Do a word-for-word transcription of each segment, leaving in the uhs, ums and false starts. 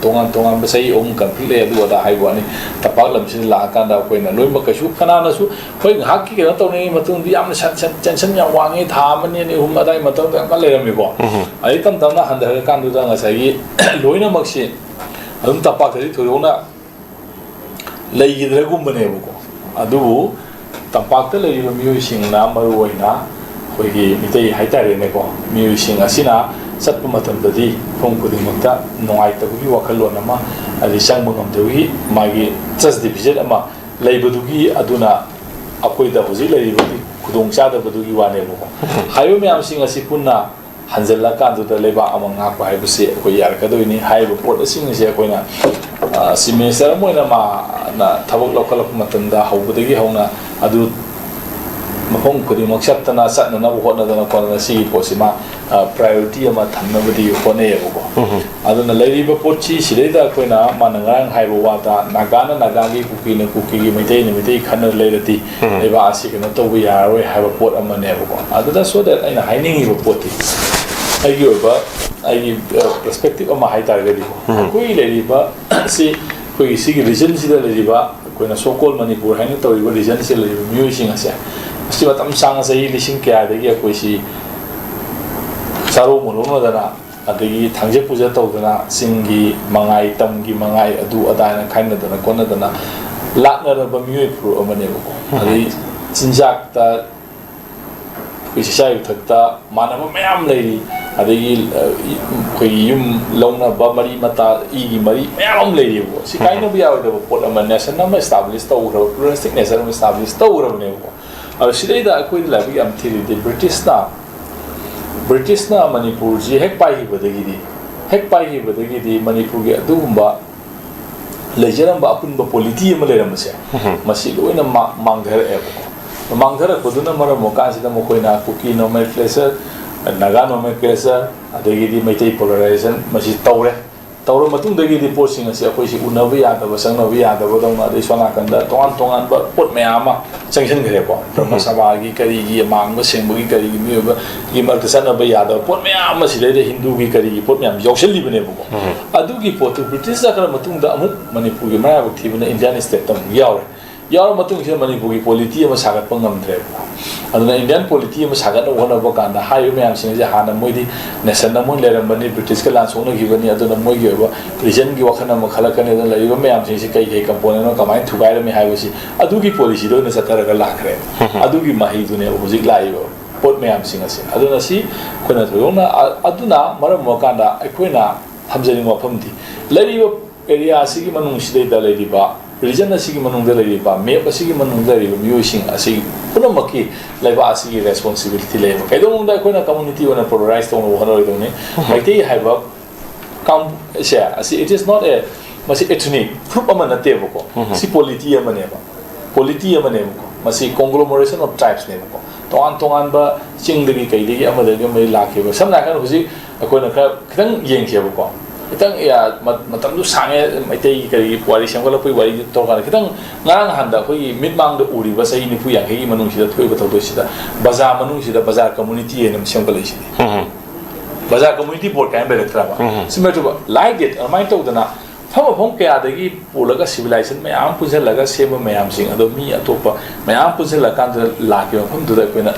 ꯇꯣꯉꯥꯟ ꯇꯣꯉꯥꯟꯕ ꯆꯍꯤ ꯑꯍꯨꯝ ꯀꯟꯐ꯭ꯂꯤꯛ ꯂꯩ, ꯑꯗꯨ ꯑꯗꯥ ꯍꯥꯏꯕ ꯋꯥꯅꯤ꯫ ꯇꯝꯄꯥꯛ ꯂꯝꯁꯤꯗ ꯂꯥꯛꯑꯀꯥꯟꯗ ꯑꯩꯈꯣꯏꯅ ꯂꯣꯏꯅꯃꯛ ꯀꯩꯁꯨ ꯀꯅꯥꯅꯁꯨ ꯍꯣꯏ, ꯉꯥꯏꯍꯥꯛꯀꯤ ꯀꯩꯅꯣ ꯇꯧꯅꯤꯡꯉꯤ ꯃꯇꯨꯡꯗꯤ ꯌꯥꯝꯅ ꯁꯟ-, ꯁꯟ-, ꯇꯦꯟꯁꯟ ꯌꯥꯝ ꯋꯥꯡꯉꯤ, ꯊꯥ ꯑꯃꯅꯤ, ꯑꯅꯤ, ꯑꯍꯨꯝ ꯑꯗꯥꯏ ꯃꯇꯝꯗ ꯌꯥꯝ ꯀꯟꯅ ꯂꯩꯔꯝꯃꯤꯀꯣ꯫ ꯎꯝ꯫ ꯑꯗꯩ ꯇꯞ ꯇꯞꯅ ꯍꯟꯊꯔꯀꯥꯟꯗꯨꯗ ꯉꯁꯥꯏꯒꯤ ꯂꯣꯏꯅꯃꯛꯁꯤ ꯑꯗꯨꯝ ꯇꯝꯄꯥꯛꯇꯗꯤ ꯊꯣꯏꯗꯣꯛꯅ ꯂꯩꯈꯤꯗ꯭ꯔꯒꯨꯝꯕꯅꯦꯕꯀꯣ꯫ ꯑꯗꯨꯕꯨ ꯇꯝꯄꯥꯛꯇ ꯂꯩꯔꯤꯕ ꯃꯤꯑꯣꯏꯁꯤꯡꯅ, ꯃꯔꯨꯑꯣꯏꯅ ꯑꯩꯈꯣꯏꯒꯤ ꯃꯤꯇꯩ ꯍꯥꯏꯇꯥꯔꯦꯅꯦꯀꯣ, ꯃꯤꯑꯣꯏꯁꯤꯡ ꯑꯁꯤꯅ ꯆꯠꯄ ꯃꯇꯝꯗꯗꯤ ꯃꯐꯝ ꯈꯨꯗꯤꯡꯃꯛꯇ ꯅꯨꯡꯉꯥꯏꯇꯕꯒꯤ ꯋꯥꯈꯜꯂꯣꯟ ꯑꯃ, ꯍꯥꯏꯗꯤ ꯆꯪꯕ ꯉꯝꯗꯕꯒꯤ ꯃꯥꯒꯤ trust deficit ꯑꯃ ꯂꯩꯕꯗꯨꯒꯤ, ꯑꯗꯨꯅ ꯑꯩꯈꯣꯏꯗ ꯍꯧꯖꯤꯛ ꯂꯩꯔꯤꯕ ꯈꯨꯗꯣꯡꯆꯥꯗꯕꯗꯨꯒꯤ ꯋꯥꯅꯦꯕꯀꯣ꯫ ꯍꯥꯏꯔꯤꯕ ꯃꯌꯥꯝꯁꯤꯡ ꯑꯁꯤ ꯄꯨꯟꯅ ꯍꯟꯖꯤꯜꯂꯀꯥꯟꯗꯨꯗ ꯂꯩꯕꯥꯛ ꯑꯃ ꯉꯥꯛꯄ ꯍꯥꯏꯕꯁꯤ ꯑꯩꯈꯣꯏ ꯌꯥꯔꯛꯀꯗꯣꯏꯅꯤ꯫ ꯍꯥꯏꯔꯤꯕ ꯄꯣꯠ ꯑꯁꯤꯡ ꯑꯁꯤ ꯑꯩꯈꯣꯏꯅ, ꯑ, Chief Minister ꯑꯃ ꯑꯣꯏꯅ ꯃꯥꯅ ꯊꯕꯛ ꯂꯧꯈꯠꯂꯛꯄ ꯃꯇꯝꯗ ꯍꯧꯕꯗꯒꯤ ꯍꯧꯅ ꯑꯗꯨ ꯃꯐꯝ ꯈꯨꯗꯤꯡꯃꯛ ꯆꯠꯇꯅ, ꯆꯠꯅꯅꯕ ꯍꯣꯠꯅꯗꯅ ꯈꯣꯠꯅꯗꯅ ꯁꯤꯒꯤ ꯄꯣꯠꯁꯤ ꯃꯥ, ꯑ, priority ꯑꯃ ꯊꯝꯅꯕꯗꯤ ꯍꯣꯠꯅꯩꯌꯦꯕꯀꯣ꯫ ꯎꯝ꯫ ꯑꯗꯨꯅ ꯂꯩꯔꯤꯕ ꯄꯣꯠꯁꯤ ꯁꯤꯗꯩꯗ ꯑꯩꯈꯣꯏꯅ ꯃꯥꯅ ꯉꯔꯥꯡ ꯍꯥꯏꯕ ꯋꯥꯗ ꯅꯥꯒꯥꯅ ꯅꯥꯒꯥꯒꯤ, ꯀꯨꯀꯤꯅ ꯀꯨꯀꯤꯒꯤ, ꯃꯩꯇꯩꯅ ꯃꯩꯇꯩ ꯈꯟꯅ ꯂꯩꯔꯗꯤ ꯎꯝ꯫ ꯂꯩꯕꯥꯛ ꯑꯁꯤ ꯀꯩꯅꯣ ꯇꯧꯕ ꯌꯥꯔꯔꯣꯏ ꯍꯥꯏꯕ ꯄꯣꯠ ꯑꯃꯅꯦꯕꯀꯣ꯫ ꯑꯗꯨꯗ so that ꯑꯩꯅ ꯍꯥꯏꯅꯤꯡꯉꯤꯕ ꯄꯣꯠꯇꯤ ꯑꯩꯒꯤ ꯑꯣꯏꯕ, ꯑꯩꯒꯤ, ꯑ, perspective ꯑꯃ ꯍꯥꯏ ꯇꯥꯔꯒꯗꯤꯀꯣ, ꯎꯝ꯫ ꯑꯩꯈꯣꯏꯒꯤ ꯂꯩꯔꯤꯕ ꯁꯤ, ꯑꯩꯈꯣꯏꯒꯤ ꯁꯤꯒꯤ regionꯁꯤꯗ ꯂꯩꯔꯤꯕ ꯑꯩꯈꯣꯏꯅ so called ꯃꯅꯤꯄꯨꯔ ꯍꯥꯏꯅ ꯇꯧꯔꯤꯕ regionꯁꯤꯗ ꯂꯩꯔꯤꯕ ꯃꯤꯑꯣꯏꯁꯤꯡ ꯑꯁꯦ, ꯃꯁꯤ ꯃꯇꯝ ꯁꯥꯡꯅ ꯆꯍꯤ ꯂꯤꯁꯤꯡ ꯀꯌꯥꯗꯒꯤ ꯑꯩꯈꯣꯏꯁꯤ ꯆꯥꯔꯣ ꯃꯨꯔꯣ ꯇꯧꯗꯅ, ꯑꯗꯒꯤ ꯊꯥꯡꯖ ꯄꯨꯖ ꯇꯧꯗꯅ, ꯆꯤꯡꯒꯤ ꯃꯉꯥꯏ, ꯇꯝꯒꯤ ꯃꯉꯥꯏ, ꯑꯗꯨ ꯑꯗꯥꯅ ꯈꯥꯏꯅꯗꯅ ꯈꯣꯠꯅꯗꯅ ꯂꯥꯛꯅꯔꯕ ꯃꯤꯑꯣꯏ ꯐꯨꯔꯨꯞ ꯑꯃꯅꯦꯕꯀꯣ꯫ ꯎꯝ꯫ ꯑꯗꯩ ꯆꯤꯟꯖꯥꯛꯇ ꯑꯩꯈꯣꯏ ꯆꯥꯛꯆꯥ ꯌꯨꯊꯛꯇ ꯃꯥꯟꯅꯕ ꯃꯌꯥꯝ ꯂꯩꯔꯤ꯫ ꯑꯗꯒꯤ, ꯑ, ꯏ-, ꯑꯩꯈꯣꯏꯒꯤ ꯌꯨꯝ ꯂꯧꯅꯕ ꯃꯔꯤ ꯃꯇꯥ, ꯏꯒꯤ ꯃꯔꯤ ꯃꯌꯥꯝ ꯑꯃ ꯂꯩꯔꯤꯕꯀꯣ꯫ ꯁꯤ ꯎꯝ꯫ ꯀꯥꯏꯅꯕ ꯌꯥꯔꯣꯏꯗꯕ ꯄꯣꯠ ꯑꯃ, nation ꯑꯃ establish ꯇꯧꯈ꯭ꯔꯕ, pluralistic nation ꯑꯃ establish ꯇꯧꯈ꯭ꯔꯕꯅꯦꯕꯀꯣ꯫ ꯑꯗꯣ ꯁꯤꯗꯩꯗ ꯑꯩꯈꯣꯏꯅ ꯂꯥꯏꯕꯛ ꯌꯥꯝ ꯊꯤꯔꯤꯗꯤ Britishꯅ, Britishꯅ ꯃꯅꯤꯄꯨꯔꯁꯤ ꯍꯦꯛ ꯄꯥꯏꯈꯤꯕꯗꯒꯤꯗꯤ, ꯍꯦꯛ ꯄꯥꯏꯈꯤꯕꯗꯒꯤꯗꯤ ꯃꯅꯤꯄꯨꯔꯒꯤ ꯑꯗꯨꯒꯨꯝꯕ ꯂꯩꯖꯔꯝꯕ ꯑꯄꯨꯟꯕ polity ꯑꯃ ꯂꯩꯔꯝꯕꯁꯦ, ꯎꯝ꯫ ꯃꯁꯤ ꯂꯣꯏꯅ ꯃꯥ-, ꯃꯥꯡꯊꯔꯛꯑꯦꯕꯀꯣ꯫ ꯃꯥꯡꯊꯔꯛꯄꯗꯨꯅ ꯃꯔꯝ ꯑꯣꯏꯔꯀꯥꯟꯁꯤꯗ ꯃꯈꯣꯏꯅ ꯀꯨꯀꯤ nomenclature, ꯅꯥꯒꯥ nomenclature, ꯑꯗꯒꯤꯗꯤ ꯃꯩꯇꯩ polarization ꯃꯁꯤ ꯇꯧꯔꯦ꯫ ꯇꯧꯔ ꯃꯇꯨꯡꯗꯒꯤꯗꯤ ꯄꯣꯠꯁꯤꯡ ꯑꯁꯤ ꯑꯩꯈꯣꯏꯁꯤ ꯎꯅꯕ ꯌꯥꯗꯕ, ꯆꯪꯅꯕ ꯌꯥꯗꯕꯗꯧꯅ, ꯑꯗꯩ ꯁꯣꯝ ꯅꯥꯀꯟꯗ ꯇꯣꯉꯥꯟ ꯇꯣꯉꯥꯟꯕ ꯄꯣꯠ ꯃꯌꯥꯝ ꯑꯃ ꯆꯪꯁꯤꯟꯈ꯭ꯔꯦꯀꯣ꯫ ꯙꯔꯃ ꯁꯚꯥꯒꯤ, ꯀꯔꯤꯒꯤ, ꯃꯥꯡꯕ ꯁꯦꯡꯕꯒꯤ, ꯀꯔꯤꯒꯤ, ꯃꯤꯑꯣꯏꯕꯒꯤ ꯃꯔꯛꯇ ꯆꯠꯅꯕ ꯌꯥꯗꯕ ꯄꯣꯠ ꯃꯌꯥꯝ ꯑꯃ, ꯁꯤꯗꯩꯗ ꯍꯤꯟꯗꯨꯒꯤ, ꯀꯔꯤꯒꯤ ꯄꯣꯠ ꯃꯌꯥꯝ ꯌꯥꯎꯁꯜꯂꯤꯕꯅꯦꯕꯀꯣ꯫ ꯑꯗꯨꯒꯤ ꯄꯣꯠꯇꯨ ꯕ꯭ꯔꯤꯇꯤꯁ ꯆꯠꯈ꯭ꯔ ꯃꯇꯨꯡꯗ ꯑꯃꯨꯛ ꯃꯅꯤꯄꯨꯔꯒꯤ ꯃꯔꯥꯏꯕꯛ ꯊꯤꯕꯅ ꯏꯟꯗꯤꯌꯥꯟ ꯁ꯭ꯇꯦꯠꯇ ꯑꯃꯨꯛ ꯌꯥꯎꯔꯦ꯫ ꯌꯥꯎꯔ ꯃꯇꯨꯡꯁꯤꯗ ꯃꯅꯤꯄꯨꯔꯒꯤ ꯄꯣꯂꯤꯇꯤ ꯑꯃ ꯁꯥꯒꯠꯄ ꯉꯝꯗ꯭ꯔꯦꯕꯀꯣ꯫ ꯑꯗꯨꯅ ꯏꯟꯗꯤꯌꯥꯟ ꯄꯣꯂꯤꯇꯤ ꯑꯃ ꯁꯥꯒꯠꯅꯕ ꯍꯣꯠꯅꯕ ꯀꯥꯟꯗ ꯍꯥꯏꯔꯤꯕ ꯃꯌꯥꯝꯁꯤꯡ ꯑꯁꯦ ꯍꯥꯟꯅ ꯃꯣꯏꯗꯤ ꯅꯦꯁꯟ ꯑꯃ ꯑꯣꯏꯅ ꯂꯩꯔꯝꯕꯅꯤ, ꯕ꯭ꯔꯤꯇꯤꯁꯀ ꯂꯥꯟ ꯁꯣꯛꯅꯈꯤꯕꯅꯤ, ꯑꯗꯨꯅ ꯃꯣꯏꯒꯤ ꯑꯣꯏꯕ ꯔꯤꯖꯟꯒꯤ ꯋꯥꯈꯜ ꯑꯃ ꯈꯜꯂꯛꯀꯅꯤ꯫ ꯑꯗꯨꯅ ꯂꯩꯔꯤꯕ ꯃꯌꯥꯝꯁꯤꯡꯁꯤ ꯀꯩ ꯀꯩ ꯀꯝꯄꯣꯅꯦꯟ ꯑꯃ ꯀꯃꯥꯏꯅ ꯊꯨꯒꯥꯏꯔꯝꯃꯤ ꯍꯥꯏꯕꯁꯤ ꯑꯗꯨꯒꯤ ꯄꯣꯂꯤꯁꯤꯗ ꯑꯣꯏꯅ ꯆꯠꯊꯔꯒ ꯂꯥꯛꯈ꯭ꯔꯦ꯫ ꯑꯗꯨꯒꯤ ꯃꯍꯩꯗꯨꯅꯦꯕ ꯍꯧꯖꯤꯛ ꯂꯥꯛꯏꯕ ꯄꯣꯠ ꯃꯌꯥꯝꯁꯤꯡ ꯑꯁꯦ꯫ ꯑꯗꯨꯅ ꯁꯤ ꯑꯩꯈꯣꯏꯅ ꯊꯣꯏꯗꯣꯛꯅ, ꯑ-, ꯑꯗꯨꯅ ꯃꯔꯝ ꯑꯣꯏꯔꯀꯥꯟꯗ ꯑꯩꯈꯣꯏꯅ ꯊꯝꯖꯅꯤꯡꯕ ꯋꯥꯐꯝꯗꯤ, ꯂꯩꯔꯤꯕ ꯑꯦꯔꯤꯌꯥ ꯑꯁꯤꯒꯤ ꯃꯅꯨꯡꯁꯤꯗꯩꯗ ꯂꯩꯔꯤꯕ, ꯔꯤꯖꯟ ꯑꯁꯤꯒꯤ ꯃꯅꯨꯡꯗ ꯂꯩꯔꯤꯕ, ꯃꯦꯞ ꯑꯁꯤꯒꯤ ꯃꯅꯨꯡꯗ ꯂꯩꯔꯤꯕ ꯃꯤꯑꯣꯏꯁꯤꯡ ꯑꯁꯤ ꯄꯨꯝꯅꯃꯛꯀꯤ ꯂꯩꯕꯥꯛ ꯑꯁꯤꯒꯤ ꯔꯦꯁꯄꯣꯟꯁꯤꯕꯤꯂꯤꯇꯤ ꯂꯩꯌꯦꯕ꯫ ꯀꯩꯗꯧꯅꯨꯡꯗ ꯑꯩꯈꯣꯏꯅ ꯀꯝꯃꯨꯅꯤꯇꯤ ꯑꯣꯏꯅ ꯄꯣꯂꯔꯥꯏꯁ ꯇꯧꯅꯕ ꯍꯣꯠꯅꯔꯣꯏꯗꯧꯅꯤ꯫ ꯃꯩꯇꯩ ꯍꯥꯏꯕ ꯀꯥꯡ-, ꯁꯦ, ꯑꯁꯤ, it is not a, ꯃꯁꯤ ethnic group ꯑꯃ ꯅꯠꯇꯦꯕꯀꯣ꯫ ꯁꯤ ꯄꯣꯂꯤꯇꯤ ꯑꯃꯅꯦꯕ꯫ ꯄꯣꯂꯤꯇꯤ ꯑꯃꯅꯦꯕꯀꯣ꯫ ꯃꯁꯤ conglomeration of tribes ꯅꯦꯕꯀꯣ꯫ ꯇꯣꯉꯥꯟ ꯇꯣꯉꯥꯟꯕ ꯆꯤꯡꯗꯒꯤ ꯀꯩꯗꯒꯤ ꯑꯃꯗꯒꯤ ꯑꯃꯗꯒꯤ ꯂꯥꯛꯈꯤꯕ꯫ ꯁꯝꯅ ꯍꯥꯏꯔꯀꯥꯟꯗ ꯍꯧꯖꯤꯛ ꯑꯩꯈꯣꯏꯅ ꯈꯔ ꯈꯤꯇꯪ ꯌꯦꯡꯁꯦꯕꯀꯣ꯫ ꯈꯤꯇꯪ, ꯌꯥ-, ꯃ-, ꯃꯇꯝꯗꯨ ꯁꯥꯡꯉꯦ, ꯃꯩꯇꯩꯒꯤ ꯀꯔꯤꯒꯤ ꯋꯥꯔꯤ ꯁꯦꯝꯒꯠꯂꯛꯄꯒꯤ ꯋꯥꯔꯤꯗꯨ ꯇꯧꯔꯀꯥꯟꯗ ꯈꯤꯇꯪ ꯉꯔꯥꯡ ꯅꯍꯥꯟꯗ ꯑꯩꯈꯣꯏꯒꯤ ꯃꯤꯠꯃꯥꯡꯗ ꯎꯔꯤꯕ ꯆꯍꯤ ꯅꯤꯐꯨ ꯌꯥꯡꯈꯩꯒꯤ ꯃꯅꯨꯡꯁꯤꯗ ꯊꯣꯛꯏꯕ ꯊꯧꯗꯣꯛꯁꯤꯗ ꯕꯖꯥꯔ ꯃꯅꯨꯡꯁꯤꯗ ꯕꯖꯥꯔ ꯀꯝꯃꯨꯅꯤꯇꯤ ꯍꯥꯏꯅ ꯑꯃ ꯁꯦꯝꯒꯠꯂꯛꯏꯁꯤꯗꯤ꯫ ꯕꯖꯥꯔ ꯀꯝꯃꯨꯅꯤꯇꯤ ꯕꯣꯔꯗ ꯀꯥꯏꯅ ꯂꯩꯔꯛꯇ꯭ꯔꯕ? ꯁꯤ ꯃꯌꯥꯝꯁꯤꯕꯨ ꯂꯥꯏꯗꯦꯠ ꯑꯗꯨꯃꯥꯏꯅ ꯇꯧꯗꯅ ꯃꯐꯝ ꯃꯐꯝ ꯀꯌꯥꯗꯒꯤ ꯄꯨꯜꯂꯒ ꯁꯤꯚꯤꯂꯥꯏꯖꯦꯁꯟ ꯃꯌꯥꯝ ꯑꯃ ꯄꯨꯟꯁꯤꯜꯂꯒ ꯁꯦꯝꯕ ꯃꯌꯥꯝꯁꯤꯡ ꯑꯗꯣ ꯃꯤ ꯑꯇꯣꯞꯄ ꯃꯌꯥꯝ ꯄꯨꯟꯁꯤꯜꯂꯀꯥꯟꯗ ꯂꯥꯛꯈꯤꯕ ꯃꯐꯝꯗꯨꯗ ꯑꯩꯈꯣꯏꯅ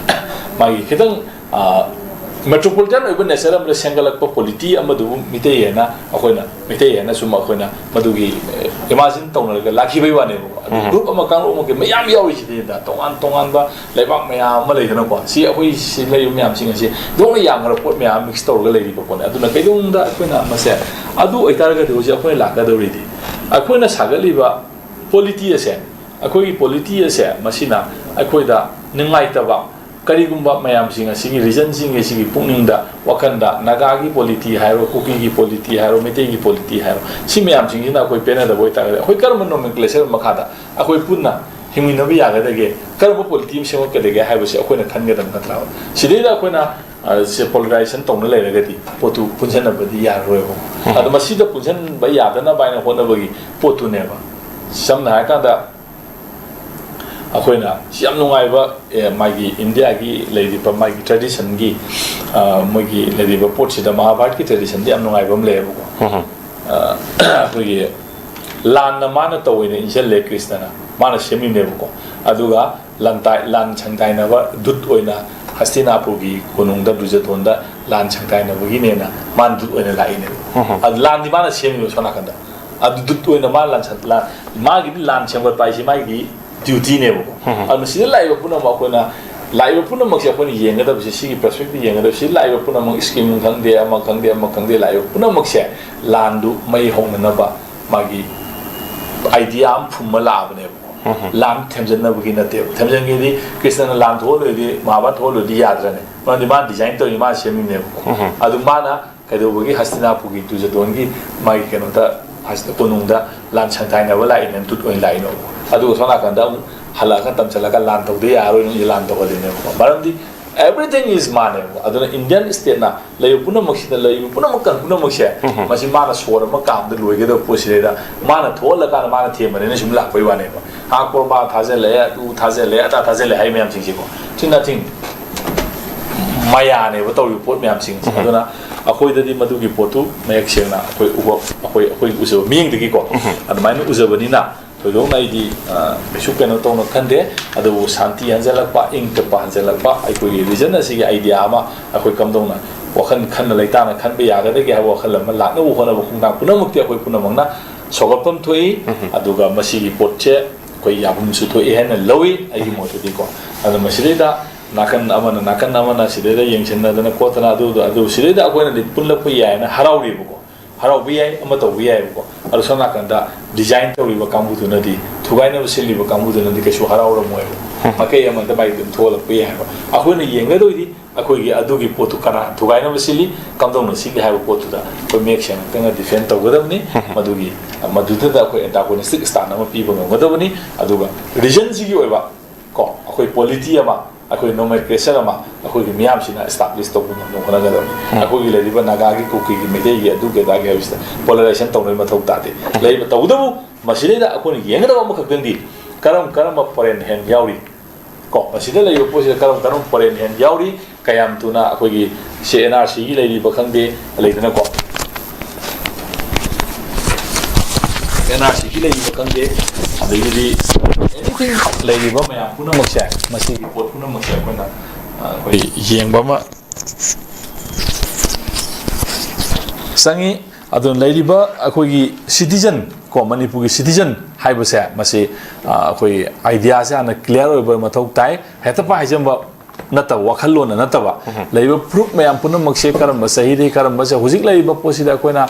ꯃꯥꯒꯤ ꯈꯤꯇꯪ, ꯑ, ꯃꯦꯇ꯭ꯔꯣꯄꯣꯂꯤꯇꯟ ꯑꯣꯏꯕ ꯅꯦꯆꯔ ꯑꯃꯗ ꯁꯦꯝꯒꯠꯂꯛꯄ ꯄꯣꯂꯤꯇꯤ ꯑꯃꯗꯨꯕꯨ ꯃꯤꯇꯩ ꯍꯥꯏꯅ ꯑꯩꯈꯣꯏꯅ, ꯃꯤꯇꯩ ꯍꯥꯏꯅ ꯁꯨꯝ ꯑꯩꯈꯣꯏꯅ ꯃꯗꯨꯒꯤ, ꯑ, ꯏꯃꯥꯖꯤꯟ ꯇꯧꯅꯔꯒ ꯂꯥꯛꯈꯤꯕꯒꯤ ꯋꯥꯅꯦꯕꯀꯣ꯫ ꯑꯗꯨ ꯒ꯭ꯔꯨꯞ ꯑꯃ, ꯀꯥꯡꯂꯨꯞ ꯑꯃꯒꯤ ꯃꯌꯥꯝ ꯌꯥꯎꯔꯤꯁꯤꯗꯤ ꯇꯣꯉꯥꯟ ꯇꯣꯉꯥꯟꯕ ꯂꯩꯕꯥꯛ ꯃꯌꯥꯝ ꯑꯃ ꯂꯩꯗꯅꯀꯣ꯫ ꯁꯤ ꯑꯩꯈꯣꯏ ꯁꯤ ꯂꯩꯔꯤꯕ ꯃꯌꯥꯝꯁꯤꯡ ꯑꯁꯤ ꯂꯣꯏꯅ ꯌꯥꯝꯈ꯭ꯔ ꯄꯣꯠ ꯃꯌꯥꯝ ꯃꯤꯛꯁ ꯇꯧꯔꯒ ꯂꯩꯔꯤꯕ ꯄꯣꯠꯅꯤ꯫ ꯑꯗꯨꯅ ꯀꯩꯗꯧꯅꯨꯡꯗ ꯑꯩꯈꯣꯏꯅ ꯃꯁꯦ, ꯑꯗꯨ ꯑꯣꯏꯇꯥꯔꯒꯗꯤ ꯍꯧꯖꯤꯛ ꯑꯩꯈꯣꯏꯅ ꯂꯥꯛꯀꯗꯧꯔꯤꯗꯤ ꯑꯩꯈꯣꯏꯅ ꯁꯥꯒꯠꯂꯤꯕ ꯄꯣꯂꯤꯇꯤ ꯑꯁꯦ, ꯑꯩꯈꯣꯏꯒꯤ ꯄꯣꯂꯤꯇꯤ ꯑꯁꯦ ꯃꯁꯤꯅ ꯑꯩꯈꯣꯏꯗ ꯅꯨꯡꯉꯥꯏꯇꯕ ꯀꯔꯤꯒꯨꯝꯕ ꯃꯌꯥꯝꯁꯤꯡ ꯑꯁꯤꯒꯤ ꯔꯤꯖꯟꯁꯤꯡ ꯑꯁꯤꯒꯤ ꯄꯨꯛꯅꯤꯡꯗ, ꯋꯥꯈꯜꯗ, ꯅꯥꯒꯥꯒꯤ ꯄꯣꯂꯤꯇꯤ ꯍꯥꯏꯔꯣ, ꯀꯨꯀꯤꯒꯤ ꯄꯣꯂꯤꯇꯤ ꯍꯥꯏꯔꯣ, ꯃꯩꯇꯩꯒꯤ ꯄꯣꯂꯤꯇꯤ ꯍꯥꯏꯔꯣ, ꯁꯤ ꯃꯌꯥꯝꯁꯤꯡꯁꯤꯅ ꯑꯩꯈꯣꯏ ꯄꯦꯟꯅꯗꯕ ꯑꯣꯏꯇꯥꯔꯒꯗꯤ ꯑꯩꯈꯣꯏ ꯀꯔꯝꯕ ꯅꯣꯃꯦꯟꯀ꯭ꯂꯦꯆꯔ ꯃꯈꯥꯗ ꯑꯩꯈꯣꯏ ꯄꯨꯟꯅ ꯍꯤꯡꯃꯤꯟꯅꯕ ꯌꯥꯒꯗꯒꯦ? ꯀꯔꯝꯕ ꯄꯣꯂꯤꯇꯤ ꯑꯃ ꯁꯦꯝꯒꯠꯀꯗꯒꯦ ꯍꯥꯏꯕꯁꯤ ꯑꯩꯈꯣꯏꯅ ꯈꯟꯒꯗꯕ ꯅꯠꯇ꯭ꯔꯕ? ꯁꯤꯗꯩꯗ ꯑꯩꯈꯣꯏꯅ ꯑ, ꯁꯦ polarization ꯇꯧꯅ ꯂꯩꯔꯒꯗꯤ ꯄꯣꯠꯇꯨ ꯄꯨꯟꯁꯤꯟꯅꯕꯗꯤ ꯌꯥꯔꯔꯣꯏꯕ꯫ ꯑꯗꯣ ꯃꯁꯤꯗ ꯄꯨꯟꯁꯤꯟꯕ ꯌꯥꯗꯅꯕ ꯍꯥꯏꯅ ꯍꯣꯠꯅꯕꯒꯤ ꯄꯣꯠꯇꯨꯅꯦꯕ꯫ ꯁꯝꯅ ꯍꯥꯏꯔꯀꯥꯟꯗ, ꯑꯩꯈꯣꯏꯅ ꯁꯤ ꯌꯥꯝ ꯅꯨꯡꯉꯥꯏꯕ, ꯑꯦ, ꯃꯥꯒꯤ ꯏꯟꯗꯤꯌꯥꯒꯤ ꯂꯩꯔꯤꯕ ꯃꯥꯒꯤ traditionꯒꯤ, ꯑ, ꯃꯣꯏꯒꯤ ꯂꯩꯔꯤꯕ ꯄꯣꯠꯁꯤꯗ ꯃꯍꯥꯚꯥꯔꯠꯀꯤ traditionꯗꯤ ꯌꯥꯝ ꯅꯨꯡꯉꯥꯏꯕ ꯑꯃ ꯂꯩꯌꯦꯕꯀꯣ꯫ ꯑ, ꯑꯩꯈꯣꯏꯒꯤ ꯂꯥꯟꯅ ꯃꯥꯅ ꯇꯧꯋꯦꯅ ꯏꯟꯁꯤꯜꯂꯦ ꯀ꯭ꯔꯤꯁꯅꯅ, ꯃꯥꯅ ꯁꯦꯝꯃꯤꯅꯦꯕꯀꯣ꯫ ꯑꯗꯨꯒ ꯂꯥꯟꯇꯥꯏ-, ꯂꯥꯟ ꯁꯪꯇꯥꯏꯅꯕ ꯗꯨꯠ ꯑꯣꯏꯅ ꯍꯁꯇꯤꯅꯥꯄꯨꯔꯒꯤ ꯀꯣꯅꯨꯡꯗ ꯗꯨꯖꯗꯣꯟꯗ ꯂꯥꯟ ꯁꯪꯇꯥꯏꯅꯕꯒꯤꯅꯦꯅ ꯃꯥꯅ ꯗꯨꯠ ꯑꯣꯏꯅ ꯂꯥꯛꯏꯅꯦꯕ꯫ ꯑꯗꯨ ꯂꯥꯟꯗꯤ ꯃꯥꯅ ꯁꯦꯝꯃꯤꯕ ꯁꯣꯝ ꯅꯥꯀꯟꯗ꯫ ꯑꯗꯨ ꯗꯨꯠ ꯑꯣꯏꯅ ꯃꯥ ꯂꯥꯟꯁꯟ-, ꯂꯥꯟ-, ꯃꯥꯒꯤꯗꯤ ꯂꯥꯟ ꯁꯦꯝꯒꯠꯄ ꯍꯥꯏꯁꯤ ꯃꯥꯒꯤ dutyꯅꯦꯕꯀꯣ꯫ ꯑꯗꯨꯅ ꯁꯤꯗ ꯂꯥꯛꯏꯕ ꯄꯨꯝꯅꯃꯛ ꯑꯩꯈꯣꯏꯅ, ꯂꯥꯛꯏꯕ ꯄꯨꯝꯅꯃꯛꯁꯦ ꯑꯩꯈꯣꯏꯅ ꯌꯦꯡꯒꯗꯕꯁꯦ, ꯁꯤꯒꯤ perspectiveꯗ ꯌꯦꯡꯒꯗꯕꯁꯦ, ꯁꯤꯗ ꯂꯥꯛꯏꯕ ꯄꯨꯝꯅꯃꯛ scheme ꯈꯪꯗꯦ, ꯑꯃ ꯈꯪꯗꯦ, ꯑꯃ ꯈꯪꯗꯦ, ꯂꯥꯛꯏꯕ ꯄꯨꯝꯅꯃꯛꯁꯦ ꯂꯥꯟꯗꯨ ꯃꯩ ꯍꯧꯅꯅꯕ ꯃꯥꯒꯤ idea ꯑꯃ ꯐꯨꯝꯃ ꯂꯥꯛꯑꯕꯅꯦꯕꯀꯣ꯫ ꯂꯥꯟ ꯊꯦꯝꯖꯤꯟꯅꯕꯒꯤ ꯅꯠꯇꯦꯕ꯫ ꯊꯦꯝꯖꯤꯟꯒꯦꯗꯤ ꯀ꯭ꯔꯤꯁꯅꯅ ꯂꯥꯟ ꯊꯣꯛꯍꯜꯂꯣꯏꯗꯤ, ꯃꯍꯥꯚꯥꯔꯠ ꯊꯣꯛꯍꯜꯂꯣꯏꯗꯤ ꯌꯥꯗ꯭ꯔꯅꯦ꯫ ꯃꯔꯝꯗꯤ ꯃꯥꯅ design ꯇꯧꯔꯤ, ꯃꯥꯅ ꯁꯦꯝꯃꯤꯅꯦꯕꯀꯣ꯫ ꯑꯗꯨ ꯃꯥꯅ ꯀꯩꯗꯧꯕꯒꯤ ꯍꯁꯇꯤꯅꯥꯄꯨꯔꯒꯤ ꯗꯨꯖꯗꯣꯟꯒꯤ ꯃꯥꯒꯤ ꯀꯩꯅꯣꯗ, ꯍꯁ-, ꯀꯣꯅꯨꯡꯗ ꯂꯥꯟ ꯁꯪꯊꯥꯏꯅꯕ ꯂꯥꯛꯏꯅꯦ, ꯗꯨꯠ ꯑꯣꯏꯅ ꯂꯥꯛꯏꯅꯣ? ꯑꯗꯨꯒ ꯁꯣꯝ ꯅꯥꯀꯟꯗ ꯑꯃꯨꯛ ꯍꯜꯂꯛꯑꯒ ꯇꯝꯁꯤꯜꯂꯒ ꯂꯥꯟ ꯇꯧꯗ ꯌꯥꯔꯣꯏꯅ ꯂꯥꯟ ꯇꯧꯍꯜꯂꯤꯅꯦꯕꯀꯣ꯫ ꯃꯔꯝꯗꯤ everything is ꯃꯥꯅꯦꯕꯀꯣ꯫ ꯑꯗꯨꯅ Indian stateꯅ ꯂꯩꯕ ꯄꯨꯝꯅꯃꯛꯁꯤꯗ, ꯂꯩꯔꯤꯕ ꯄꯨꯝꯅꯃꯛ, ꯀꯟ-, ꯄꯨꯝꯅꯃꯛꯁꯦ, ꯃꯁꯤ ꯃꯥꯅ ꯁꯣꯔ ꯑꯃ ꯀꯥꯝꯕꯗ ꯂꯣꯏꯒꯗꯕ ꯄꯣꯠꯁꯤꯗꯩꯗ ꯃꯥꯅ ꯊꯣꯛꯍꯜꯂꯀꯥꯟꯗ ꯃꯥꯅ ꯊꯦꯝꯕꯅꯤꯅ ꯁꯨꯝ ꯂꯥꯛꯄꯩ ꯋꯥꯅꯦꯕ꯫ ꯍꯥ, ꯀꯣꯔꯕꯥ ꯊꯥꯖꯤꯜꯂꯛꯑꯦ, ꯑꯗꯨ ꯊꯥꯖꯤꯜꯂꯛꯑꯦ, ꯑꯗꯥ ꯊꯥꯖꯤꯜꯂꯛꯑꯦ ꯍꯥꯏ ꯃꯌꯥꯝꯁꯤꯡꯁꯦꯀꯣ꯫ It's nothing. ꯃꯌꯥꯅꯦꯕ ꯇꯧꯔꯤꯕ ꯄꯣꯠ ꯃꯌꯥꯝꯁꯤꯡꯁꯦ꯫ ꯑꯗꯨꯅ ꯑꯩꯈꯣꯏꯗꯗꯤ ꯃꯗꯨꯒꯤ ꯄꯣꯠꯇꯨ ꯃꯌꯦꯛ ꯁꯦꯡꯅ ꯑꯩꯈꯣꯏ ꯎꯕ, ꯑꯩꯈꯣꯏ, ꯑꯩꯈꯣꯏ ꯎꯖꯕ ꯃꯤꯠꯌꯦꯡꯗꯒꯤꯀꯣ, ꯑꯗꯨꯃꯥꯏꯅ ꯎꯖꯕꯅꯤꯅ ꯊꯣꯏꯗꯣꯛꯅ ꯑꯩꯗꯤ, ꯑ, ꯀꯩꯁꯨ ꯀꯩꯅꯣ ꯇꯧꯅ ꯈꯟꯗꯦ꯫ ꯑꯗꯨꯕꯨ ꯁꯥꯟꯇꯤ ꯍꯟꯖꯜꯂꯛꯄ, ꯏꯪ ꯇꯞꯄ ꯍꯟꯖꯜꯂꯛꯄ, ꯑꯩꯈꯣꯏꯒꯤ region ꯑꯁꯤꯒꯤ idea ꯑꯃ ꯑꯩꯈꯣꯏ ꯀꯝꯗꯧꯅ ꯋꯥꯈꯜ ꯈꯟꯅ ꯂꯩꯇꯥꯅ ꯈꯟꯕ ꯌꯥꯒꯗꯒꯦ ꯍꯥꯏꯕ ꯋꯥꯈꯜ ꯑꯃ ꯂꯥꯛꯅꯕ ꯍꯣꯠꯅꯕ ꯈꯣꯡꯊꯥꯡ ꯄꯨꯝꯅꯃꯛꯇꯤ ꯑꯩꯈꯣꯏ ꯄꯨꯝꯅꯃꯛꯅ ꯁꯧꯒꯠꯐꯝ ꯊꯣꯛꯏ꯫ ꯑꯗꯨꯒ ꯃꯁꯤꯒꯤ ꯄꯣꯠꯁꯦ ꯑꯩꯈꯣꯏ ꯌꯥꯐꯝꯁꯨ ꯊꯣꯛꯏ ꯍꯥꯏꯅ ꯂꯧꯏ, ꯑꯩꯒꯤ ꯃꯣꯠꯇꯗꯤꯀꯣ꯫ ꯑꯗꯣ ꯃꯁꯤꯗꯩꯗ ꯅꯥꯀꯟ ꯑꯃꯅ, ꯅꯥꯀꯟ ꯑꯃꯅ ꯁꯤꯗꯩꯗ ꯌꯦꯡꯁꯤꯟꯅꯗꯅ ꯈꯣꯠꯇꯅ ꯑꯗꯨ, ꯑꯗꯨ ꯁꯤꯗꯩꯗ ꯑꯩꯈꯣꯏꯅꯗꯤ ꯄꯨꯜꯂꯛꯄ ꯌꯥꯏꯅ ꯍꯔꯥꯎꯔꯤꯕꯀꯣ, ꯍꯔꯥꯎꯕ ꯌꯥꯏ, ꯑꯃ ꯇꯧꯕ ꯌꯥꯏꯕꯀꯣ꯫ ꯑꯗꯣ ꯁꯣꯝ ꯅꯥꯀꯟꯗ design ꯇꯧꯔꯤꯕ ꯀꯥꯡꯕꯨꯗꯨꯅꯗꯤ, ꯊꯨꯒꯥꯏꯅꯕ ꯁꯤꯜꯂꯤꯕ ꯀꯥꯡꯕꯨꯗꯨꯅꯗꯤ ꯀꯩꯁꯨ ꯍꯔꯥꯎꯔꯝꯃꯣꯏꯕ꯫ ꯃꯥꯏꯀꯩ ꯑꯃꯗ ꯃꯥꯏ ꯑꯗꯨꯝ ꯊꯣꯛꯍꯜꯂꯛꯄ ꯌꯥꯏꯕ꯫ ꯑꯩꯈꯣꯏꯅ ꯌꯦꯡꯒꯗꯣꯏꯗꯤ ꯑꯩꯈꯣꯏꯒꯤ ꯑꯗꯨꯒꯤ ꯄꯣꯠꯇꯨ ꯀꯅꯥ ꯊꯨꯒꯥꯏꯅꯕ ꯁꯤꯜꯂꯤ, ꯀꯝꯗꯧꯅ ꯁꯤꯜꯂꯤ ꯍꯥꯏꯕ ꯄꯣꯠꯇꯨꯗ ꯑꯩꯈꯣꯏ ꯃꯌꯦꯛ ꯁꯦꯡꯅ ꯈꯤꯇꯪ defend ꯇꯧꯒꯗꯕꯅꯤ꯫ ꯃꯗꯨꯒꯤ, ꯃꯗꯨꯗꯨꯗ ꯑꯩꯈꯣꯏ antagonistic stand ꯑꯃ ꯄꯤꯕ ꯉꯝꯒꯗꯕꯅꯤ꯫ ꯑꯗꯨꯒ regionꯁꯤꯒꯤ ꯑꯣꯏꯕ ꯀꯣ, ꯑꯩꯈꯣꯏ polity ꯑꯃ, ꯑꯩꯈꯣꯏ nomenclature ꯑꯃ ꯑꯩꯈꯣꯏꯒꯤ ꯃꯤꯌꯥꯝꯁꯤꯅ establish ꯇꯧꯕ ꯉꯝꯅꯕ ꯍꯣꯠꯅꯒꯗꯕꯅꯤ꯫ ꯑꯩꯈꯣꯏꯒꯤ ꯂꯩꯔꯤꯕ ꯅꯥꯒꯥꯒꯤ, ꯀꯨꯀꯤꯒꯤ, ꯃꯩꯇꯩꯒꯤ, ꯑꯗꯨꯒꯤ ꯑꯗꯥꯒꯤ ꯍꯥꯏꯕꯁꯤꯗ polarization ꯇꯧꯅꯕꯒꯤ ꯃꯊꯧ ꯇꯥꯗꯦ꯫ ꯂꯩꯔꯤꯕ, ꯇꯧꯕꯇꯕꯨ ꯃꯁꯤꯗꯩꯗ ꯑꯩꯈꯣꯏꯅ ꯌꯦꯡꯒꯗꯕ ꯑꯃꯈꯛꯇꯪꯗꯤ, ꯀꯔꯝ ꯀꯔꯝꯕ foreign hand ꯌꯥꯎꯔꯤ, ꯀꯣ, ꯃꯁꯤꯗ ꯂꯩꯔꯤꯕ ꯄꯣꯠꯁꯤꯗ ꯀꯔꯝ ꯀꯔꯝꯕ foreign hand ꯌꯥꯎꯔꯤ, ꯀꯌꯥꯝ ꯊꯨꯅ ꯑꯩꯈꯣꯏꯒꯤ ꯁꯤ NRC ꯒꯤ ꯂꯩꯔꯤꯕ ꯈꯪꯗꯦ, ꯂꯩꯗꯅꯀꯣ, NRC ꯒꯤ ꯂꯩꯔꯤꯕ ꯈꯪꯗꯦ, ꯑꯗꯒꯤꯗꯤ anything ꯂꯩꯔꯤꯕ ꯃꯌꯥꯝ ꯄꯨꯝꯅꯃꯛꯁꯦ, ꯃꯁꯤꯒꯤ ꯄꯣꯠ ꯄꯨꯝꯅꯃꯛꯁꯦ ꯑꯩꯈꯣꯏꯅ, ꯑ, ꯑꯩꯈꯣꯏ ꯌꯦꯡꯕ ꯑꯃ ꯆꯪꯉꯤ꯫ ꯑꯗꯨꯅ ꯂꯩꯔꯤꯕ ꯑꯩꯈꯣꯏꯒꯤ citizen, ꯀꯣ, ꯃꯅꯤꯄꯨꯔꯒꯤ citizen ꯍꯥꯏꯕꯁꯦ, ꯃꯁꯤ, ꯑ, ꯑꯩꯈꯣꯏ idea ꯁꯦ ꯍꯥꯟꯅ clear ꯑꯣꯏꯕ ꯃꯊꯧ ꯇꯥꯏ꯫ ꯍꯦꯛꯇ ꯄꯥꯏ ꯍꯥꯏꯖꯟꯕ ꯅꯠꯇꯕ, ꯋꯥꯈꯜꯂꯣꯟꯅ ꯅꯠꯇꯕ, ꯂꯩꯔꯤꯕ proof ꯃꯌꯥꯝ ꯄꯨꯝꯅꯃꯛꯁꯦ ꯀꯔꯝꯕ ꯆꯍꯤꯗꯒꯤ, ꯀꯔꯝꯕꯁꯦ, ꯍꯧꯖꯤꯛ ꯂꯩꯔꯤꯕ ꯄꯣꯠꯁꯤꯗ ꯑꯩꯈꯣꯏꯅ,